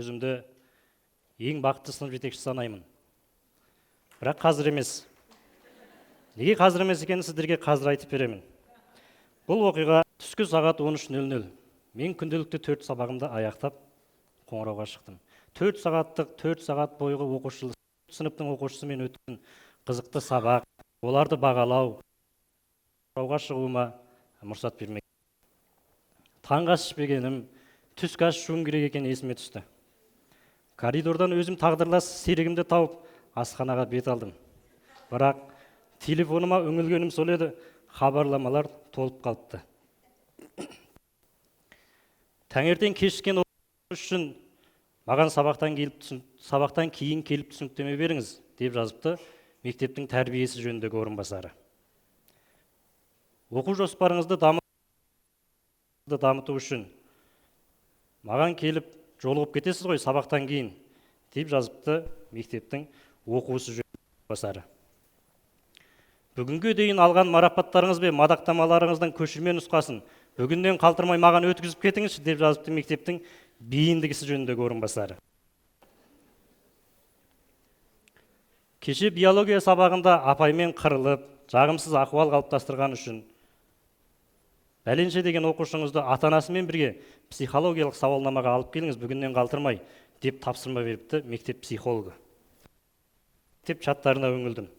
Өзімді ең бақытты сынып жетекшісі санаймын. Бірақ қазір емес. Неге қазір емес екенін сіздерге қазір айтып беремін. Бұл оқиға түскі сағат 13:00. Мен күнделікті 4 сабағымды аяқтап қоңырауға шықтым. 4 сағаттық, 4 сағат бойғы оқушы, сыныптың оқушысымен өткен қызықты сабақ, оларды бағалау, қоңырауға шығуыма мұрсат бермеген. Таңғы ас ішпегенім, түскі ас ішуім керек екені есіме түсті. Коридордан өзім тағдырлас серігімді тауып, асханаға бет алдым. Бірақ телефоныма үңілгенім сол еді, хабарламалар толып қалыпты. Таңертең кешіккен үшін маған сабақтан кейін келіп түсініктеме беріңіз, деп жазыпты мектептің тәрбиесі жөніндегі орынбасары. Оқу жоспарыңызды дамыту үшін маған келіп жолығып кетесіз ғой сабақтан кейін, деп жазыпты мектептің оқу ісі жөніндегі орынбасары. Бүгінге дейін алған марапаттарыңыз бен мадақтамаларыңыздың көшірме нұсқасын бүгіннен қалдырмай маған өткізіп кетіңізші, деп жазыпты мектептің бейіндік ісі жөніндегі орынбасары. Кеше биология сабағында апаймен қырылып, жағымсыз ахуал қалыптастырған үшін бәленше деген оқушыңызды ата-анасымен бірге психологиялық сауалнамаға алып келіңіз, бүгіннен қалдырмай, деп тапсырма беріпті мектеп психологы. Мектеп чаттарына үңілдім.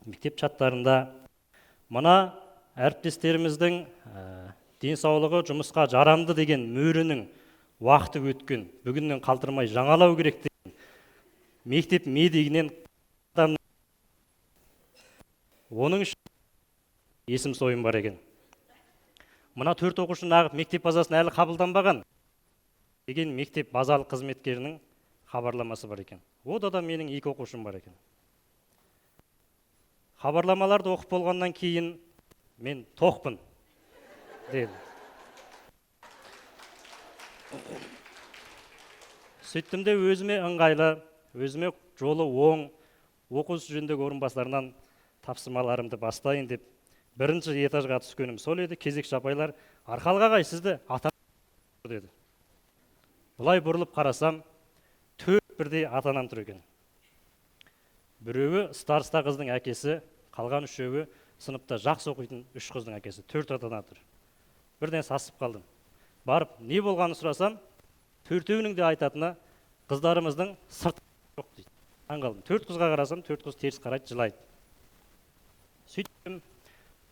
Мектеп чаттарында мына әріптестеріміздің денсаулығы жұмысқа жарамды деген мөрінің уақыты өткен, бүгіннен қалдырмай жаңалау керек деген мектеп медигінен оның үшін есім сойым бар екен. Мына 4 оқушы нағып мектеп базасына әлі қабылданбаған деген мектеп базалық қызметкерінің хабарламасы бар екен. Ода да менің 2 оқушым бар екен. Хабарламаларды оқып болғаннан кейін мен тоқпын дедім. Сөйттім де өзіме ыңғайлы, өзіме жолы оң оқу ісі жөніндегі орынбасарынан тапсырмаларымды бастайын деп бірінші этажға түскенім сол еді. Кезекші апайлар, Арқалық ағай, сізді ата деді. Былай бұрылып қарасам, 4 бірдей ата-анам тұр екен. Біреуі староста қыздың әкесі, қалған үшеуі сыныпта жақсы оқитын 3 қыздың әкесі, 4 ата-ана тұр. Бірден сасып қалдым. Барып не болғанын сұрасам, төртеуінің де айтатыны қыздарымыздың сырты жоқ дейді. Таң қалдым. 4 қызға қарасам, 4 қыз теріс қарайды, жылайды. Сөйттім,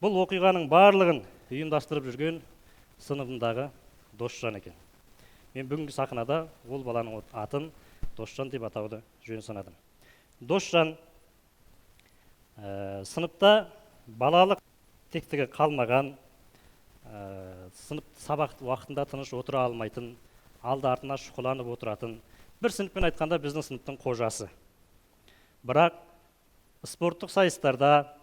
бұл оқиғаның барлығын ұйымдастырып жүрген сыныбымдағы Досжан екен. Мен бүгінгі сахнада ол баланың атын Досжан деп атауды жөн санадым. Досжан сыныпта балалық тектігі қалмаған, сынып сабақ уақытында тыныш отыра алмайтын, алды артына шұқыланып отыратын, бір сыныппен айтқанда біздің сыныптың қожасы. Бірақ спорттық сайыстарда,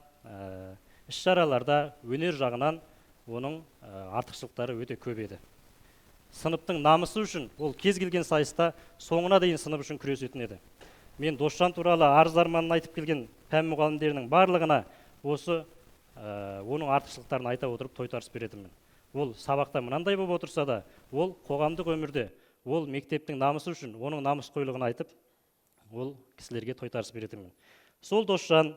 іс-шараларда өнер жағынан оның артықшылықтары өте көп еді. Сыныптың намысы үшін ол кез келген сайыста соңына дейін сынып үшін күресетін еді. Мен Досжан туралы арыз арманын айтып келген пән мұғалімдерінің барлығына осы оның артықшылықтарын айта отырып тойтарыс беретінмін. Ол сабақта мынандай болып отырса да, ол қоғамдық өмірде, ол мектептің намысы үшін, оның намысқойлығын айтып, ол кісілерге тойтарыс беретінмін. Сол Досжан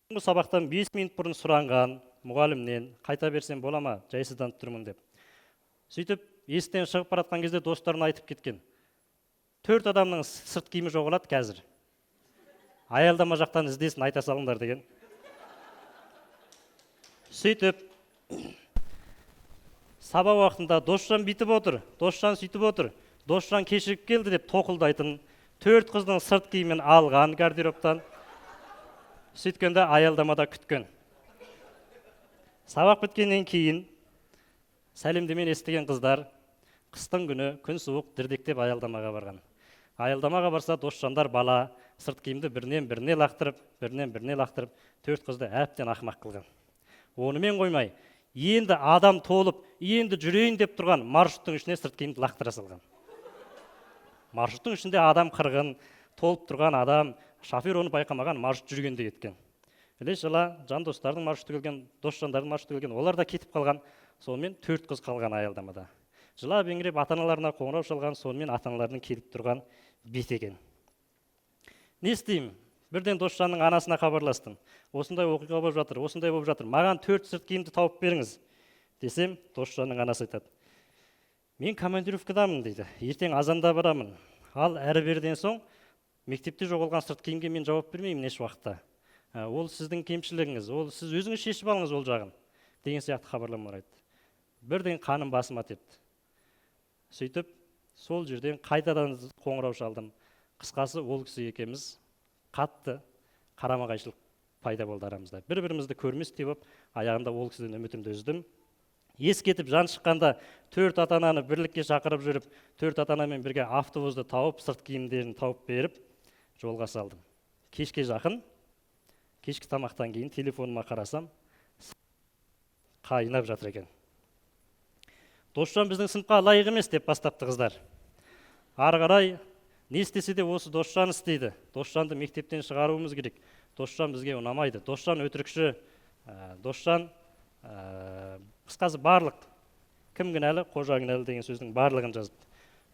сабақтан 5 минут бұрын сұранған мұғалімнен қайта берсем бола ма, жайсызданып тұрмын деп. Сөйтіп есіктен шығып бара жатқан кезде достарына айтып кеткен. 4 адамның сырт киімі жоғалады қазір. Аялдама жақтан іздесін, айта салыңдар деген. Сөйтіп сабақ уақытында Досжан бүйтіп отыр, Досжан сөйтіп отыр, Досжан кешігіп келді деп тоқылдайтын 4 қыздың сырт киімін алған гардеробтан. Сөйткенде аялдамада күткен. Сабақ біткеннен кейін сәлемдемені естіген қыздар қыстың күні күн суық дірдектеп аялдамаға барған. Аялдамаға барса Досжандар бала сырт киімді бірінен біріне лақтырып, бірінен біріне лақтырып, 4 қызды әбден ақымақ қылған. Онымен қоймай, енді адам толып, енді жүрейін деп тұрған маршруттың ішіне сырт киімді лақтыра салған. Маршруттың ішінде адам қырғын, толып тұрған адам, шофер оны байқамаған, маршрут жүргенде кеткен. Іле-шала жан достардың маршруты келген, Досжандардың маршруты келген, олар да кетіп қалған. Сонымен 4 қыз қалған аялдамада. Жылап еңіреп ата-аналарына қоңырау шалған, сонымен ата-аналарының келіп тұрған беті екен. Не істеймін? Бірден Досжанның анасына хабарластым. Осындай оқиға болып жатыр, осындай болып жатыр. Маған 4 сырт киімді тауып беріңіз десем, Досжанның анасы айтады. Мен командировкадамын дейді. Ертең азанда барамын. Ал әрі берден соң мектепте жоғалған сырт киімге мен жауап бермеймін еш уақытта. Ол сіздің кемшілігіңіз, ол сіз өзіңіз шешіп алыңыз ол жағын деген сияқты хабарламалар айтты. Бірден қаным басыма тепті. Сөйтіп сол жерден қайтадан қоңырау шалдым. Қысқасы, ол кісі екеуміз қатты қарама-қайшылық пайда болды арамызда. Бір-бірімізді көрместей болып, аяғында ол кісіден үмітімді үздім. Ес кетіп жан шыққанда 4 ата-ананы бірлікке шақырып жүріп, 4 ата-анамен бірге автобусты тауып, сырт киімдерін тауып беріп, жолға салдым. Кешке жақын, кешкі тамақтан кейін телефоныма қарасам, қайнап жатыр екен. Досжан біздің сыныпқа лайық емес деп бастапты қыздар. Ары қарай не істесе де осы Досжан істейді. Досжанды мектептен шығаруымыз керек. Досжан бізге ұнамайды. Досжан өтірікші, Досжан, қысқасы барлық кім кінәлі, қожа кінәлі деген сөздің барлығын жазыпты.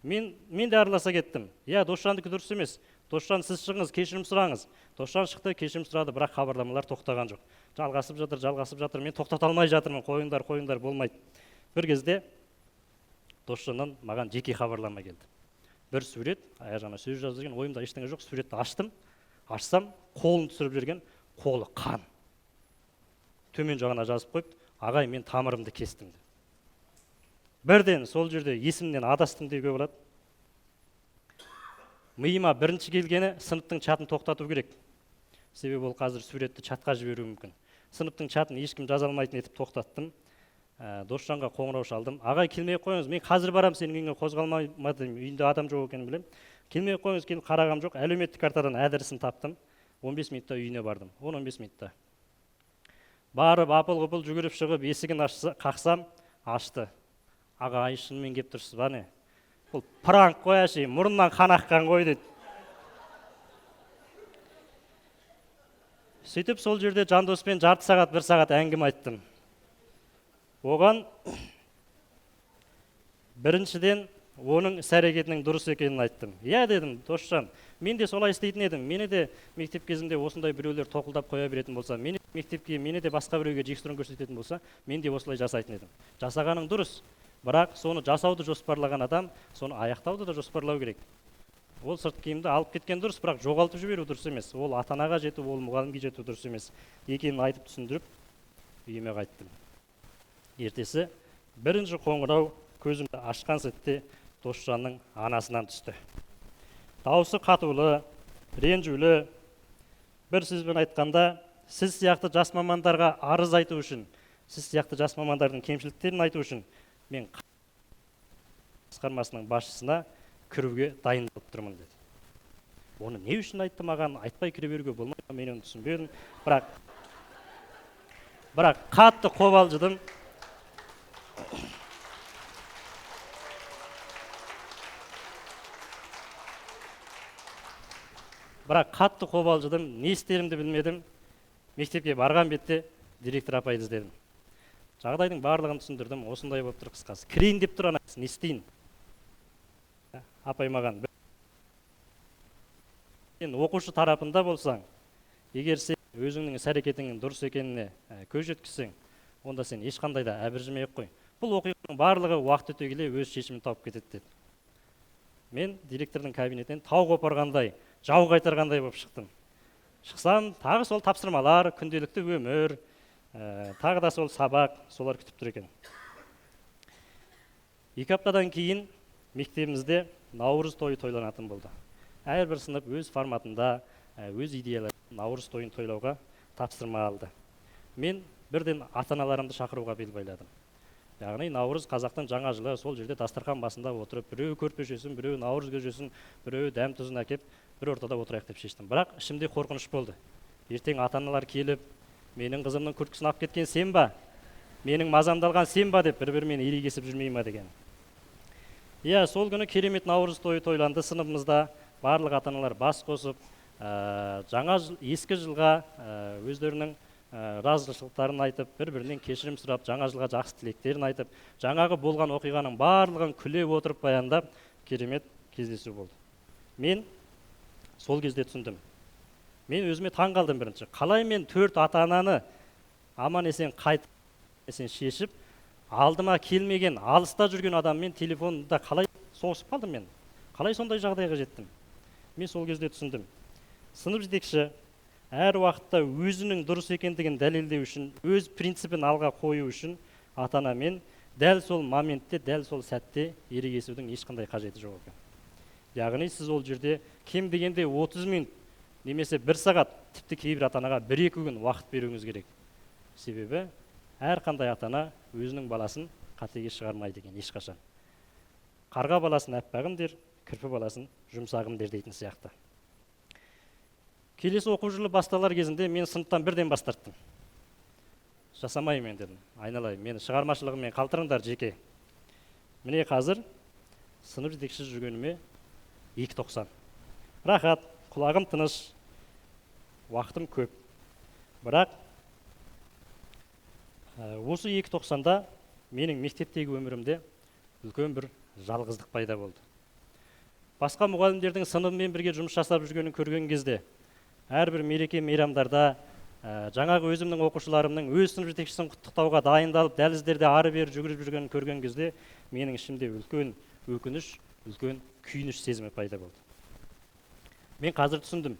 Мен де араласа кеттім. Иә, Досжандікі дұрыс емес. Досжан, сіз шығыңыз, кешірім сұраңыз. Досжан шықты, кешірім сұрады, бірақ хабарламалар тоқтаған жоқ. Жалғасып жатыр, жалғасып жатыр. Мен тоқтата алмай жатырмын. Қойыңдар, қойыңдар, болмайды. Бір кезде Досжаннан маған жеке хабарлама келді. Бір сурет, аяқ жағына сөз жазып жүрген, ойымда ештеңе жоқ, суретті аштым. Ашсам, қолын түсіріп жүрген, қолы қан. Төмен жағына жазып қойыпты, ағай, мен тамырымды кестім деп. Бірден сол жерде есімнен адастым деуге болады. Миыма бірінші келгені сыныптың чатын тоқтату керек. Себебі ол қазір суретті чатқа жіберуі мүмкін. Сыныптың чатын ешкім жаза алмайтын етіп тоқтаттым. Досжанға қоңырау шалдым. Ағай, келмей қойыңыз, мен қазір барам, сенің үйіңе қозғалмадым, үйінде адам жоқ екенін білемін. Келмей қойыңыз, келіп қарағам жоқ, әлеуметтік картадан адресін таптым. 15 минутта үйіне бардым. 10-15 минутта. Барып, апыл-ғұпыл жүгіріп шығып, есігін қақсам, ашты. Ағай, шынымен келіп тұрсыз ба не? Бұл пранк қой әшейін, мұрнынан қан аққан ғой деді. Сөйтіп сол жерде Жандоспен жарты сағат, бір сағат әңгіме айттым. Оған біріншіден оның іс-әрекетінің дұрыс екенін айттым. Иә дедім, Досжан, мен де солай істейтін едім. Мені де мектеп кезінде осындай біреулер тоқылдап қоя беретін болса, мені мектепке, мені де басқа біреуге жексұрын көрсететін болса, мен де осылай жасайтын едім. Жасағаның дұрыс, бірақ соны жасауды жоспарлаған адам, соны аяқтауды да жоспарлау керек. Ол сырт киімді алып кеткен дұрыс, бірақ жоғалтып жіберу дұрыс емес. Ол ата-анаға жету, ол мұғалімге жету дұрыс емес екенін айтып түсіндіріп, үйіме қайттым. Ертесі бірінші қоңырау көзімді ашқан сәтте Досжанның анасынан түсті. Даусы қатулы, ренжулі, бір сөзбен айтқанда, сіз сияқты жас мамандарға арыз айту үшін, сіз сияқты жас мамандардың кемшіліктерін айту үшін мен басқармасының басшысына кіруге дайындалып тұрмын деді. Оны не үшін айтты маған, айтпай кіре беруге болмайды, мен оны түсінбедім. Бірақ қатты қобалжыдым. Бірақ қатты қобалжыдым, не істерімді білмедім. Мектепке барған бетте директор апайды іздедім. Жағдайдың барлығын түсіндірдім, осындай болып тұр қысқасы. Кірейін деп тұр ана, не істейін? Апай маған, сен оқушы тарапында болсаң, егер сен өзіңнің іс-әрекетіңнің дұрыс екеніне көз жеткізсең, онда сен ешқандай да әбіржімей ақ қой. Бұл оқиғаның барлығы уақыт өте келе өз шешімін тауып кетеді деді. Мен директордың кабинетінен тау қопарғандай, жау қайтарғандай болып шықтым. Шықсам, тағы сол тапсырмалар, күнделікті өмір, тағы да сол сабақ, солар күтіп тұр екен. 2 аптадан кейін мектебімізде наурыз тойы тойланатын болды. Әрбір сынып өз форматында, өз идеялары наурыз тойын тойлауға тапсырма алды. Мен бірден ата-аналарымды шақыруға бел байладым. Яғни наурыз қазақтың жаңа жылы, сол жерде дастархан басында отырып, біреуі көрпе жесін, біреуі наурыз көжесін, біреуі дәм тұзын әкеп, бір ортада отырайық деп шештім. Бірақ ішімде қорқыныш болды. Ертең ата-аналар келіп, менің қызымның күрткісін алып кеткен сен ба? Менің мазамды алған сен ба деп бір-бірімен ерегесіп жүрмей ма деген. Иә, сол күні керемет наурыз тойы тойланды сыныбымызда. Барлық ата-аналар бас қосып, жаңа жыл, ескі жылға өздерінің Разышылықтарын айтып, бір-бірінен кешірім сұрап, жаңа жылға жақсы тілектерін айтып, жаңағы болған оқиғаның барлығын күле отырып баяндап, керемет кездесу болды. Мен сол кезде түсіндім. Мен өзіме таң қалдым бірінші. Қалай мен 4 ата-ананы аман есен қайтып, есен шешіп, алдыма келмеген, алыста жүрген адаммен телефонда қалай соғысып қалдым мен? Қалай сондай жағдайға жеттім? Мен сол кезде түсіндім. Сынып жетекші әр уақытта өзінің дұрыс екендігін дәлелдеу үшін, өз принципін алға қою үшін ата-анамен дәл сол моментте, дәл сол сәтте ерегесудің ешқандай қажеті жоқ екен. Яғни сіз ол жерде кем дегенде 30 минут немесе 1 сағат, тіпті кейбір ата-анаға 1-2 күн уақыт беруіңіз керек. Себебі әрқандай ата-ана өзінің баласын қатеге шығармайды екен ешқашан. Қарға баласын әппағым дер, кірпі баласын жұмсағым дер дейтін сияқты. Келесі оқу жылы басталар кезінде мен сыныптан бірден бас тарттым. Жасамаймын дедім. Айналайын, мені шығармашылығыммен қалтырыңдар жеке. Міне қазір сынып жетекші жүргеніме 2.90. Рахат, құлағым тыныш, уақытым көп. Бірақ осы 2.90-да менің мектептегі өмірімде үлкен бір жалғыздық пайда болды. Басқа мұғалімдердің сыныбымен бірге жұмыс жасап жүргенін көрген кезде, әрбір мереке мейрамдарда жаңағы өзімнің оқушыларымның өз сынып жетекшісін құттықтауға дайындалып, дәліздерде ары-бері жүгіріп жүргенін көрген кезде менің ішімде үлкен өкініш, үлкен күйініш сезімі пайда болды. Мен қазір түсіндім.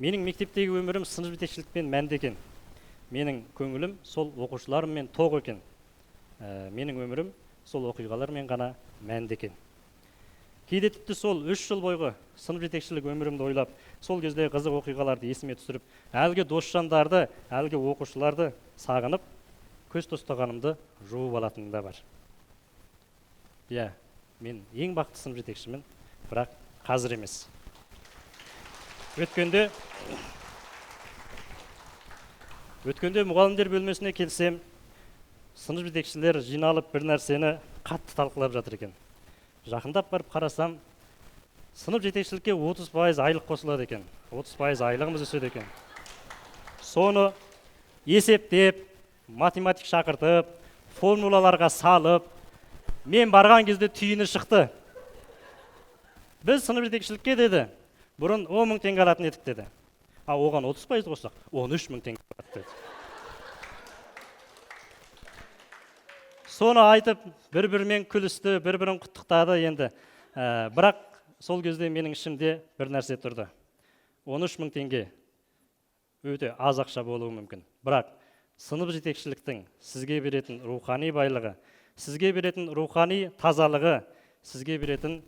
Менің мектептегі өмірім сынып жетекшілікпен мәнді екен. Менің көңілім сол оқушыларыммен тоқ екен. Менің өмірім сол оқиғалармен ғана мәнді екен. Кейде тіпті сол 3 жыл бойғы сынып жетекшілік өмірімді ойлап, сол кезде қызық оқиғаларды есіме түсіріп, әлгі досжандарды, әлгі оқушыларды сағынып, көз тостағанымды жуып алатыным да бар. Иә, мен ең бақытты сынып жетекшімін, бірақ қазір емес. Өткенде мұғалімдер бөлмесіне келсем, сынып жетекшілер жиналып бір нәрсені қатты талқылап жатыр екен. Жақындап барып қарасам, сынып жетекшілікке 30% айлық қосылады екен. 30% айлығымыз өседі екен. Соны есептеп, математик шақыртып, формулаларға салып, мен барған кезде түйіні шықты. Біз сынып жетекшілікке деді, бұрын 10 мың теңге алатын едік деді. А оған 30% қоссақ, 13 мың теңге алады деді. Соны айтып, бір-бірімен күлісті, бір-бірін құттықтады енді. Бірақ сол кезде менің ішімде бір нәрсе тұрды. 13 мың теңге өте аз ақша болуы мүмкін. Бірақ сынып жетекшіліктің сізге беретін рухани байлығы, сізге беретін рухани тазалығы, сізге беретін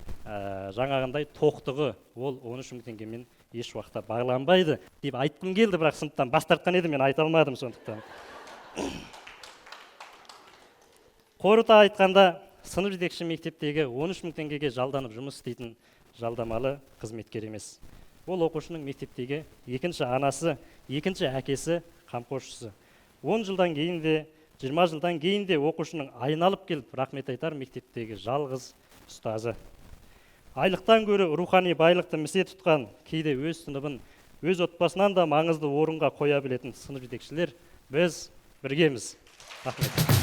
жаңағындай тоқтығы, ол 13 мың теңгемен еш уақытта бағаланбайды деп айтқым келді, бірақ сыныптан бас тартқан едім, мен айта алмадым сондықтан. Қорыта айтқанда, сынып жетекші мектептегі 13 мың теңгеге жалданып жұмыс істейтін жалдамалы қызметкер емес. Ол оқушының мектептегі екінші анасы, екінші әкесі, қамқоршысы. 10 жылдан кейін де, 20 жылдан кейін де оқушының айналып келіп рахмет айтар мектептегі жалғыз ұстазы. Айлықтан гөрі рухани байлықты місе тұтқан, кейде өз сыныбын, өз отбасынан да маңызды орынға қоя білетін сынып жетекшілер біз біргеміз. Рахмет.